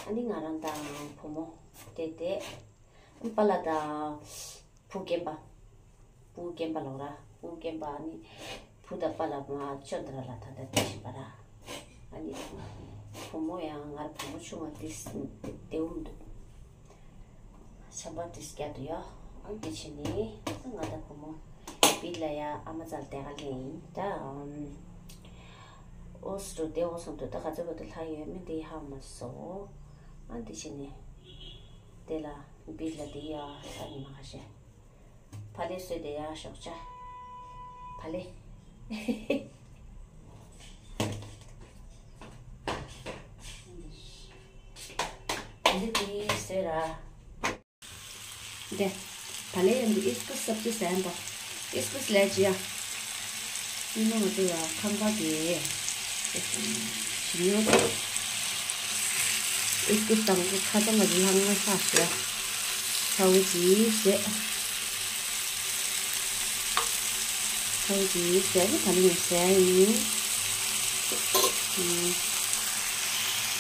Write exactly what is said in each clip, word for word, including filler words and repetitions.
ཨ་ནི་ང་རང་དང་བུ་མོ་བསྡད་དེ། པཱ་ལགས་དང་བུ་རྒན་པ། བུ་རྒན་པ་ལོག་ར། བུ་རྒན་པ་ཨ་ནི་བུ་དང་པཱ་ལགས་མ་ཅོ་འདི་ར་ལ་ད་ལྟ་བསྡད་བཞིན་པ་ར། ཨ་ནི་བུ་མོ་ཡང་ང་ར་བུ་མོ་ཆུང་བ་དེ་བདེ་བོ་མི་འདུག་ཆམ་པ་དེ་བརྒྱབ་འདུག་ཡ། ཨ་འདི་བྱས་ནས་ང་དང་བུ་མོ་བིར་ལ་ཡ་ཨ་མ་རྩ་ལ་བསྡད་ག་སླེབས་ཡིན་ད། ཨོ་སི་རུ་བསྡད་འོ་སོང་འདུག་ད་ག་ཚོད་བར་དུ་ལྷག་ཡོད་མེད་འདི་ཧ་མ་སོང་། ཨ་འདི་བྱས་ནས་དེ་ལ་བིར་ལ་འདི་ཡ་ས་ཉི་མ་ཁ་ཤས། བག་ལེབ་བཟོས་ཏེ་ཡར་ཞོགས་ཇ། བག་ལེབ། འདི་འདི་བཟོས་ར། འདི། བག་ལེབ་ཡང་འདི་ཨིས་ཀུ་སབ་ཅི་ཟན་པ། ཨིས་ཀུ་སི་ལས་ཅི་ཡ། ཉི་མ་ང་ཚོ་ཡ་ཁང་པ་དེ། ཞིམ་ཉོ། ཨིས་ཀུ་སི་དང་པོ་ཁ་ཚང་མ་ལྷང་ང་ལྷག་ཤག་ཚ་བོ་ཅིག་བཟས། ཚ་བོ་ཅིག་བཟས་ནི་ག་ལེ་ཡིན་ཟས་ཡིན། ཨུམ།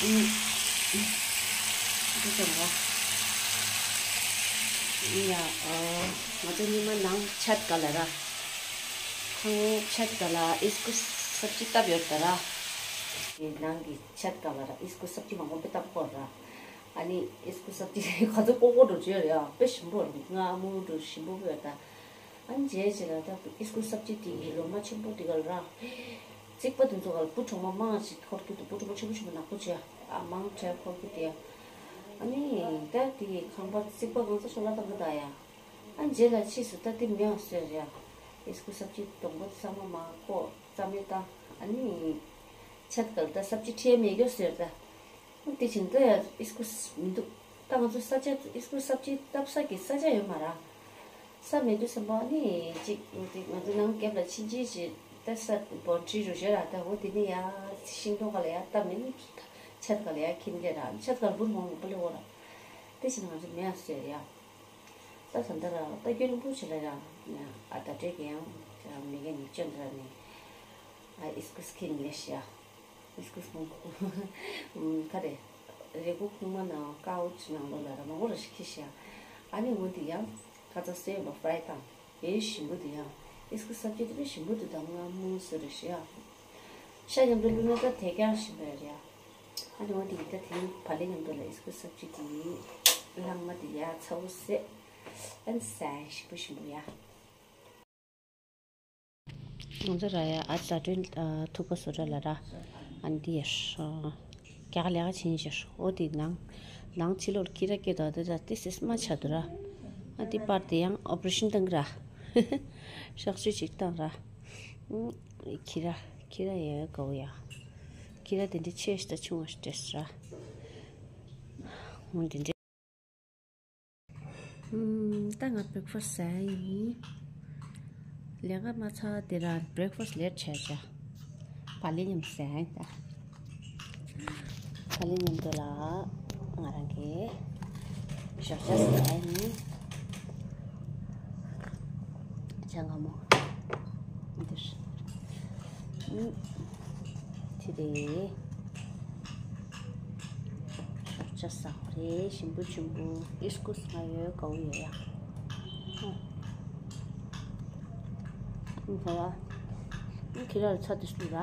ཨུམ། འདི་ཙམ་ར། ཡ། ཨོ། ང་ཚོ་ཉི་མ་ནང་ཆད་ག་ལ་ར། ཁང་ཆད་ག་ལ་ཨིས་ཀུ་སབ་ཅི་བཏབ་ཡོད་ད་ར། ནང་གི་ཆད་ག་ལ་ར་ཨིས་ཀུ་སབ་ཅི་མང་པོ་དཔེ་བཏབ་ཁོ་ར། ཨ་ནི་ཨིས་ཀུ་སབ་ཅི་ག་ཚོད་ཀོ་ཀོ་འགྲོ་བྱོས་རེད་ཨ། དཔེ་ཞིམ་པོ་རེད། ང་ཨ་མུ་འགྲོ་ཞིམ་པོ་བོད་ད། ཨ་ནི་རྗེས་རྗེས་ལ་ད་ཨིས་ཀུ་སབ་ཅི་དེ་ཡི་ལོ་མ་ཆེན་པོ་དེ་ག་ལ་ར། རྩིག་པ་དེ་ཚོ་ག་ལ་བུ་གྲོག་མ་མང་ཞིག་འཁོར་རྒྱུ་དེ། བུ་གྲོག་མ་ཆེན་པོ་ཆེན་པོ་ནག་པོ་བྱས་ཨ། མང་དྲགས་འཁོར་རྒྱུ་དེ། ཨ་ནི་ད་དེ་ཁང་པ་རྩིག་པ་གང་ས་ཤོག་ལ་ད་ག་ད་ཡ། ཨ་རྗེས་ལ་ཕྱིས་སུ་ད་དེ་མེད་ཟེར་ཡ། ཨིས་ཀུ་སབ་ཅི་སྡོང་པོ་ཚང་མ་མ་ཁོ་རྩ་མེད་བཏང་ཨ་ནི། ཆད་ག་ལ་ད་སབ་ཅི་ཁྲིད་མེད་རྒྱུ་ཟེར་ད། དེ་བཞིན་དུ་ཡང་ཨིས་ཀུ་སི་མི་འདུག་ད་ང་ཚོ་ས་ཆ་ཨིས་ཀུ་སབ་ཅི་བཏབ་ས་གི་ས་ཆ་ཡོད་མ་ར། ས་མེད་དུས་ཙམ་པ་ནི་གཅིག་ང་ཚོ་ནང་རྒྱབ་ལ་ཕྱིན་ཆད་ཅིག་ད་ས་བོན་ཁྲི་རུ་བཞོ་ར། ད་འོ་དེ་ནི་ཡ་ཤིང་སྡོང་ག་ལ་ཡ་བཏབ་ནི་ཆད་ག་ལ་ཡ་ཁྱིམ་ལས་ར། ཆད་ག་ལ་བུར་མོ་མོ་པ་ལེ་འོ་ར། དེ་བཞིན་ང་ཚོ་མེད་ཟེར་ཡ། ད་ད་ལྟ་ར་ད་རྒྱུན་པོ་ཆེ་ལ་ར། ཨ་ད་དྲེ་གི་ཡང་མི་གེ་ནི་ཅོན་ར་ནི་ཨ་ཨིས་ཀུ་སི་ཁིན་ལེ་ཤ། ཨིས་ཀུ་སི་ཁུང་ཁ་རེ། རེ་གུ་ཁུང་མ་ནང་ཀའོ་ཅི་ནང་ལོ་ལ་ར་མ་གོ་ར་ཤི་ཤ། ཨ་ནི་འོ་དེ་ཡང་ཁ་ཚ་སེ་བ་ཧྥ་རའི་དང་། ཨེ་ཞིམ་པོ་དེ་ཡང་། ཨིས་ཀུ་སི་སབ་ཅི་དེ་བས་ཞིམ་པོ་དེ་དང་ང་མོ་ཟེར་རེ་ཤི་ཡ། ཤ་མཉམ་དུ་བླུགས་ན་ད་དེ་ཀྱང་ཞིམ་པ་རེད་ཡ། ཨ་ནི་འོ་དེ་ཡིན་ད་དེ་བག་ལེབ་མཉམ་དུ་ལ་ཨིས་ཀུ་སི་སབ་ཅི་དེ་ལྷག་མ་དེ་ཡ་ཚ་བོ་སེ། ཨན་སན་ཞིམ་པོ་ཞིམ་པོ་ཡ། ང་ཚོ་ར་ཡ་ཨ་ཛ་དྲོན་ཐུག་པ་བཟོ་གྲྭ་ལ་ར། ཨ་འདི་ཡ་ཤོ། རྒྱ་གར་ལས་ཀ་བྱེད་ཤོ། འོ་དེ་ནང་ནང་ཕྱི་ལོགས་ཁྱི་ར་སྐྱེ་དོ་དེ་ད་ཏི་སིས་མ་ཆ་དུ་ར། ཨ་འདི་པར་དེ་ཡང་ཨོ་པ་རེ་ཤན་བཏང་གི་ར། གཤག་བཅོས་ཅིག་བཏང་ར། ཁྱི་ར་ཁྱི་ར་ཡ་གའུ་ཡ། ཁྱི་ར་དེ་འདྲ་ཆེ་ཤི་ད་ཆུང་བ་ཤི་ཏེ་སི་ར། འོ་དེ་འདྲ། ད་ང་བྷི་རེག་ཕ་སི་ཟ་ཡིན། ལས་ཀ་མ་ཚར་དེ་ར་བྷི་རེག་ཕ་སི་ལེཊ་བྱས་བྱས། བག་ལེབ་མཉམ་ཟ་ཡིན་ད། བག་ལེབ་མཉམ་དུ་ལ་ང་རང་གི་ཞོགས་ཇ་ཟ་ཡིན། ཇ་མངར་མོ། འདིར། ཨུམ། དེ་རེད། ཞོགས་ཇ་ཟ་བ་རེད། ཞིམ་པོ་ཞིམ་པོ། ཨིས་ཀུ་སི་ང་ཡོད་གའུ་ཡོད་ཡ། ཨུམ། ཨུམ། ཁྱེད་རང་ཚ་དེ་སུ་ར།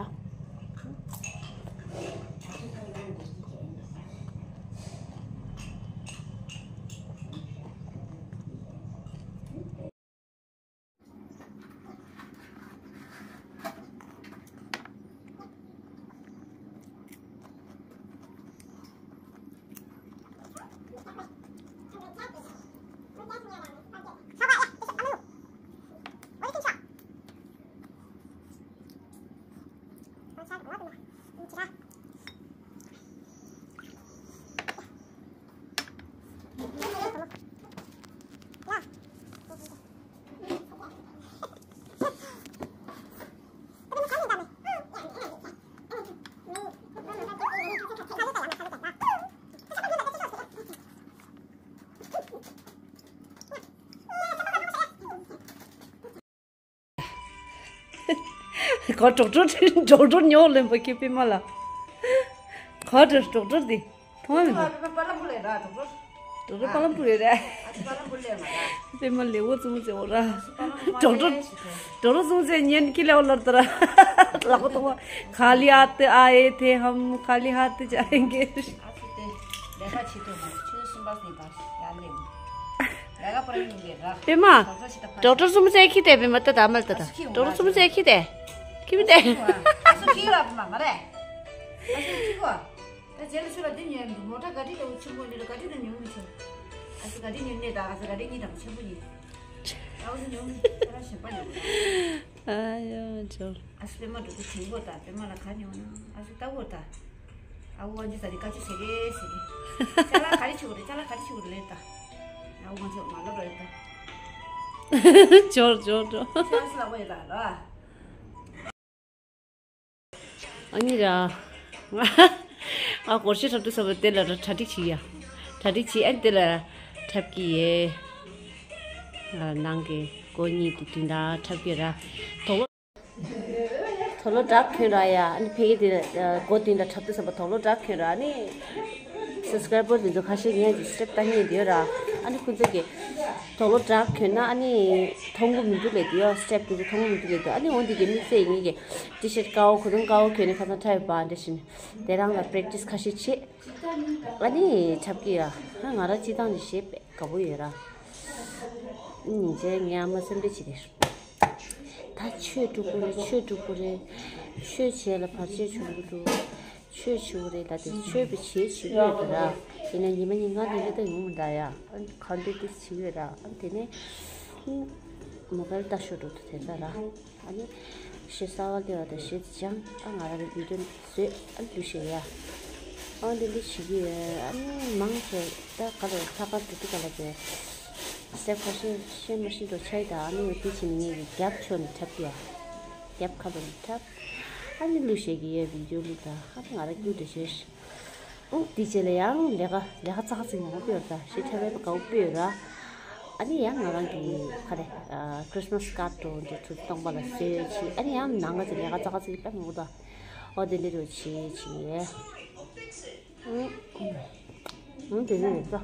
ག་གྲོག་གྲོག་གྲོག་གྲོག་ཉོག་ལེན་པ་ཁྱེད་པི་མ་ལ། ག་གྲོག་གྲོག་འདི། མཐོང་བ་མི་འདུག་པ་ལ་པུ་ལས་ར་གྲོགས་པོ། གྲོགས་པོ་པ་ལ་པུ་རེད་ར། ཨ་ཅི་པ་ལ་པུ་ལས་མ་ར། པད་མ་ལེའུ་བཙུན་མོ་ཟེར་བ་ར། གྲོགས་པོ་གྲོགས་པོ་བཙུན་མོ་ཟེར་ཉན་ཀི་ལེའུ་ལར་ད་ར། ལག་པ་གཏོང་བ། खाली हाथ आए थे हम, खाली हाथ जाएंगे། ཨ་ཙི་ཏེ། ལས་ཀ་བྱེད་ཐུབ་མ་རེད། ཆུ་ཚོད་གསུམ་པ་ནས་ཕར་ཡར་སླེབས། ལས་ཀ་པར་ཡིན་པའི་ར། པད་མ། གྲོགས་པོ་ཞིག་ད་ཕར། གྲོགས་པོ་གསུམ་ཚེ་ཁྱི་དེ་པད་མ་ད་ད་མལ་ད་ད། ཨ་སུ་ཁྱི་གྲོགས་པོ་གསུམ་ཚེ་ཁྱི་དེ། ཁྱི་མི་དེ། ཨ་སུ་ཁྱི་ར་པད་མ་མ་རེད། ཨ་སུ་ཁྱི་གོ། ད་རྗེས་ལ་ཆུ་ལ་འདི་ཉོས་མོ་ཊ་ག་ཏི་ལ་ཆེན་པོ་འདི་ལ་ག་ཏི་ལ་ཉོ་མི་ཆོག་ཨ་སུ་ག་ཏི་ཉོ་ནས་ད་ཨ་སུ་ག་ཏི་གཉིས་དང་ཆེན་པོ་ཡིན། ཨ་སུ་ཉོ་མི་ཁྱེད་རང་གཞན་པ་ཉོ། ཨ་ཡོ་ཇོ། ཨ་སུ་པད་མ་འགྲོ་དུས་དྲན་གོ་ད་པད་མ་ལ་ག་ཉོ་ན་ཨ་སུ་ལྟ་གོ་ད། ཨ་བོ་ཨ་ཇི་ད་རི་ཀ་ཅི་ཟེར་གི་ཟེར་གི། ཅ་ལག་ག་རེ་བྱེད་གོ་རེད། ཅ་ལག་ག་རེ་བྱེད་གོ་རེད་ལབ་ད། ཨ་བོ་ང་ཚོ་མ་ལབ་རེད་ད། ཇོ་ཇོ་ཇོ། ཅ་ལག་ལབ་གོ་ཡོད་ད་ར། ཨ་ནི་ར། ང་སྒོར་གཞས་འཁྲབ་དུས་ཙམ་པ་དེ་ལ་ར་གྲ་སྒྲིག་བྱེད་ཡ། གྲ་སྒྲིག་བྱེད། ཨ་ནི་དེ་ལ་ར་འཁྲབ་ཀྱི་ཡེ། ཨ། ནང་གི་སྒོ་གཉིས་དེ་དུས་ད་འཁྲབ་ཀྱི་ར། དོག་ལོ། དོག་ལོ་དྲག་གྱོན་ར་ཡ། ཨ་ནི་ཕ་གི་དེ་ལ་སྒོ་དེ་ལ་འཁྲབ་དུས་ཙམ་པ་དོག་ལོ་དྲག་གྱོན་ར། ཨ་ནི་སབ་སི་ཀ་རའི་བར་དེ་ཚོ་ཁ་ཤས་ངས་ཀྱི་སི་ཊེབ་ལྟ་མཁན་དེ་ཡོད་ར། ཨ་ནི་ཁོ་ཚོ་གི་དོག་ལོ་དྲག་གྱོན་ན་ཨ་ནི་མཐོང་གི་མི་འདུག་ལབ་དེ་ཡོད། སི་ཊེབ་དེ་ཚོ་མཐོང་གི་མི་འདུག་ལབ་དེ། ཨ་ནི་འོ་འདི་གི་དམིགས་བསལ་ངེད་ཀྱི་ཊི་ཤར་ཊི་དཀར་པོ་གོས་ཐུང་དཀར་པོ་གྱོན་ནས་ཁ་སང་འཁྲབ་ཡོད་པ་འདྲ་བྱས་ནས་དེ་རང་ལ་པེ་རེག་ཊི་སི་ཁ་ཤས་བྱེད། ཨ་ནི་འཁྲབ་ཀྱི་ཡ། ང་རང་སྤྱིར་བཏང་ནས་གཞས་དཔེ་དགའ་པོ་ཡོད་ར། ཉིན་བྱས་ངའི་ཨ་མ་སེམས་ཁྲལ་བྱེད་དེ། ད་ཆོས་སྒྲུབ་དགོས་རེད། ཆོས་སྒྲུབ་དགོས་རེད། ཆོས་བྱས་ལ་བར་ཆད་བྱུང་གི་འདུག་ཆོས་བྱེད་དགོས་རེད་ད་དེ། ཆོས་པའི་བྱེད་བྱེད་ཀྱི་ཡོད་དེ་ར། ཡིན་ན་ཉི་མ་ཉིན་གང་དེ་འདྲ་ད་ཡོང་མི་འདྲ་ཡ། ཨ་ནི་ག་འདྲ་དེ་བྱེད་ཀྱི་ཡོད་ར། ཨ་ནི་དེ་ནས་མོ་བལ་ལྟ་ཤོར་འགྲོ་དུས་དེ་འདྲ་ར། ཨ་ནི་གཞས་གསར་པ་སླེབས་པ་དང་གཞས་དེ་སྦྱངས། ཨ་ང་རང་གི་བི་ཌི་ཡོ་བཟོས། ཨ་འདུག་བྱས་ཡ། ཨ་འདི་འདི་བྱེད་ཀྱི་ཡོད། ཨ་ནི་མང་ཆེ་ད་ག་ལ་ལྷག་དཀར་དུ་དུ་ག་ལ་བྱས། སེ་ཁ་ཤས་ཤེས་མ་ཤེས་འགྲོ་ཆ་ཡི་ད། ཨ་ནི་འོ་དེ་བྱས་ནས་ངས་ཀྱི་རྒྱབ་ཕྱོགས་ནས་འཁྲབ་ཀྱི་ཡ། རྒྱབ་ཁ་ལོ་ནས་འཁྲབ། ཨ་ནི་གླུ་བཤད་ཀྱི་ཡ་བི་ཌི་ཡོ་གླུ་ད། ཨ་ནི་ང་རང་སྐྱིད་འདྲ་བྱས། ཨུ་དེ་རྗེས་ལ་ཡང་ལས་ཀ་ལས་ཀ་ཙག་ཙིག་ཡང་སྤེལ་ཡོད་ར། ཞེ་ཁྲ་བའི་དགའ་བོ་སྤེལ་ཡོད་ར། ཨ་ནི་ཡང་ང་རང་གི་ག་རེ། ཨ་ཁྲི་སི་མ་སི་ཀར་ཌ་འདྲ་ཚོ་སྟོང་པ་ལ་བཟོས་བྱས། ཨ་ནི་ཡང་ནང་ང་ཚོ་ལས་ཀ་ཙག་ཙིག་སྤེལ་མི་འདུག་ད། ཨོ་དེ་འདྲ་རུ་བྱས་བྱས། ཨུ་ཨུ་དེ་ནས་རེད་ད།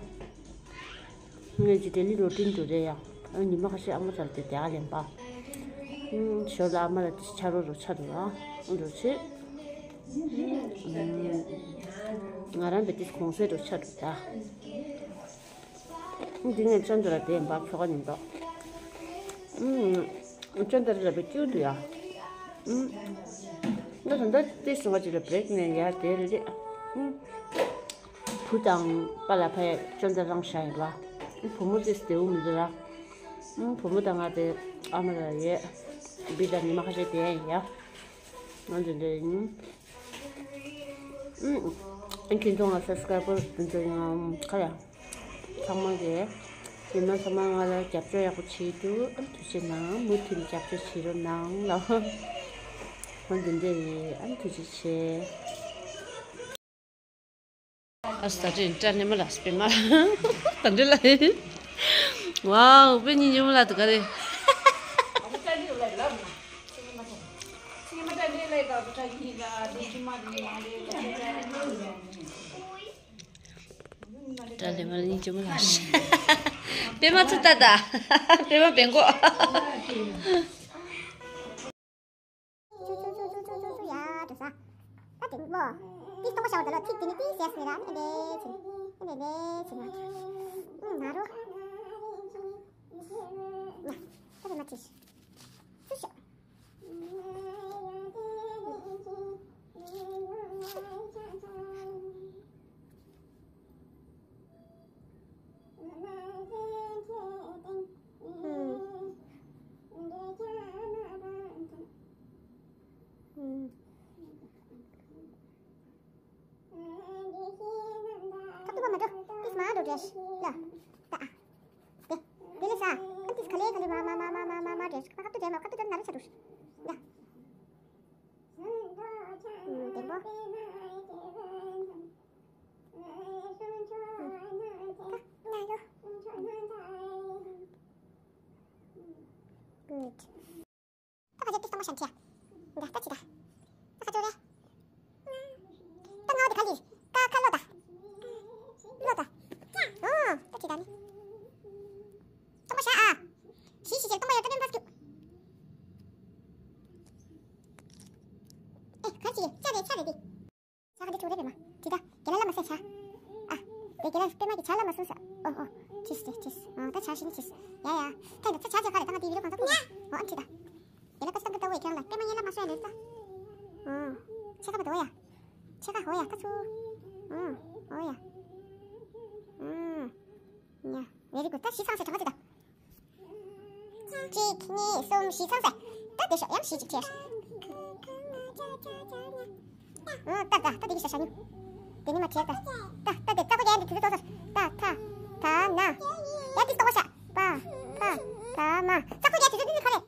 ངས་ཀྱི་ལྡི་ལི་རུ་ཊིན་དུ་རེད་ཡ། ཨ་ཉི་མ་ཁ་ཤས་ཨ་མ་ཚར་ཏེ་དེ་ཨ་ལེན་པ། ཨུ་ཞོར་ལ་ཨ་མ་ལ་དེ་ཆ་རོགས་རུ་ཆ་འདུག་ཨ། ཨུ་འདྲ་བྱས། ང་རང་བེ་ཏིས་གོང་ཚད་དུ་ཆགས་འདུག་ད། འདི་ནས་ཅོན་ཏ་ར་དེ་འབག་ཁྱོ་ག་ཉིན་ཏོ། ཅོན་ཏ་ར་ར་བེ་ཀྱུ་འདུག་ཡ། ང་ད་ལྟ་ཏིས་སོང་བ་ཅིག་ལ་བེག་ནས་ཡར་དེ་རེད། བུ་དང་པཱ་ལགས་ཕ་ཡ་ཅོན་ཏ་རང་ཤ་ཡིན་པ། བུ་མོ་ཏིས་དེ་འུ་མི་འདུག་ར། བུ་མོ་དང་ང་དེ་ཨ་མ་ལ་ཡས། བི་དང་ཉི་མ་ཁ་ཤས་དེ་ཡ་ཡིན་ཡ། ང་འདི་འདྲ་ཡིན། ཨུམ། ཁྱེད་ཚོ་ང་སབ་སི་ཀ་རའི་བར་འདི་ཚོ་ཡང་ཁ་ཡ། ཚང་མ་གིས་ཡིན་ན་ཚང་མ་ང་ལ་རྒྱབ་སྐྱོར་ཡག་པོ་བྱེད་འདུག་ཨ་ཐུགས་རྗེ་གནང་། མུ་མཐུད་རྒྱབ་སྐྱོར་བྱེད་རོགས་གནང་ལ། ང་འདི་འདྲ་ཡིན། ཨ་ཐུགས་རྗེ་ཆེ། ཨ་ས་ཏྲེ་ཏྲ་ནེ་མ་ལ་སྤེ་མ་ལ་ད་འདྲ་ལ། ཝའོ་པེ་ཉི་ཉི་མ་ལ་དུ་ག་རེ། ཏྲ་ལེ་མ་ལ་ཉི་ཉི་མ་ལ་ཤི། པེ་མ་ཚུ་ཏ་ཏ། པེ་མ་བེང་གོ། ཆུ་ཆུ་ཆུ་ཆུ་ཆུ་ཆུ་ཡ་འགྲོ་ས། ད་དེ་ལོ། ཏིས་སྟོང་པ་ཤ་བར་ད་ལོ་ཚིག་དེ་ནི་ཏིས་ཡས་ནི་ར་ནི་འདེ་ཆིན། ནི་འདེ་འདེ་ཆིན་མ། ཨུ་ན་རོ། ཡ། ད་དེ་མ་ཆིས། ཆུ་ཤོག་ཁ་ཐུག་པ་མ་འགྲོ། ཏིས་མ་འགྲོ་འདྲེས། ལ། ད་ཨ། དེ། དེ་ལས་ས། ཨ་ཏིས་ག་ལེ་ག་ལེ་མ་མ་མ་འདྲེས། ཁ་ཐུག་འདྲེས་མ་ཁ་ཐུག་འདྲེས་ན་རེ་ཆ་འགྲོ། ལ། ཨུམ། བདེ་མོ། ཨུམ། ད་ན་ཡོ། Good. ད་ག་ཇེ་ཏིས་ཏོ་མ་ཤན་ཐིའ། འདྲ་ད་ཅི་ད། ད་ག་ཇོ་རེ། ད་ང་འོ་དེ་ག་ལི། ཀ་ཁ་ལོ་ད། ཆ་ག་འདི་ཆུ་རེད་རེད་མ། ཅི་ད། རྒན་ལགས་ལ་མ་སེ་ཆ། ཨ། དེ་རྒན་ལགས་པད་མ་གི་ཆ་ལ་མ་སུ་ས། ཨོ་ཨོ། ཅིས་ཅིས་ཅིས། ཨ་ད་ཆ་ཤི་ནི་ཅིས། ཡ་ཡ། ཐེངས་ད་ཆ་ཆ་ཆ་ག་རེ་ད་ང་དེ་བི་ཌིའོ་གང་ཐོག་ཐུག་ནས། ཨོ་ཨ་ཅི་ད། རྒན་ལགས་པ་སི་ཏང་གི་ད་འོ་ཡ་ཁྱེད་རང་ལ་པད་མ་ཡན་ལ་མ་སུ་ཡ་ལེ་ད། ཨོ། ཆ་ག་པ་ད་འོ་ཡ། ཆ་ག་འོ་ཡ་ད་ཆུ། ཨོ་འོ་ཡ། ཨོ། ཡ། very good། ད་ཤི་ཚང་སེ་ཐོག་མ་ཅི་ད། གཅིག་གཉིས་གསུམ་བཞི་ཚང་ཟེར། ད་དེ་ཤོག་ཡང་བཞི་གཅིག་ཆེར། ཨོ་ད་ད་ད་དེ་གི་ཤ་ཤ་ཉུ། དེ་ནི་མ་ཆེར་ད། ད་ད་དེ་ཙག་པོ་རྒྱག་ཡ་འདི་དེ་ཚོ་ཏོག་ས། ད་ད་ད་ན། ཡ་དེ་ཏོག་པ་ཤ། པ་པ་ད་མ། ཙག་པོ་རྒྱག་ཡ་དེ་ཚོ་འདི་ནི་ག་རེ།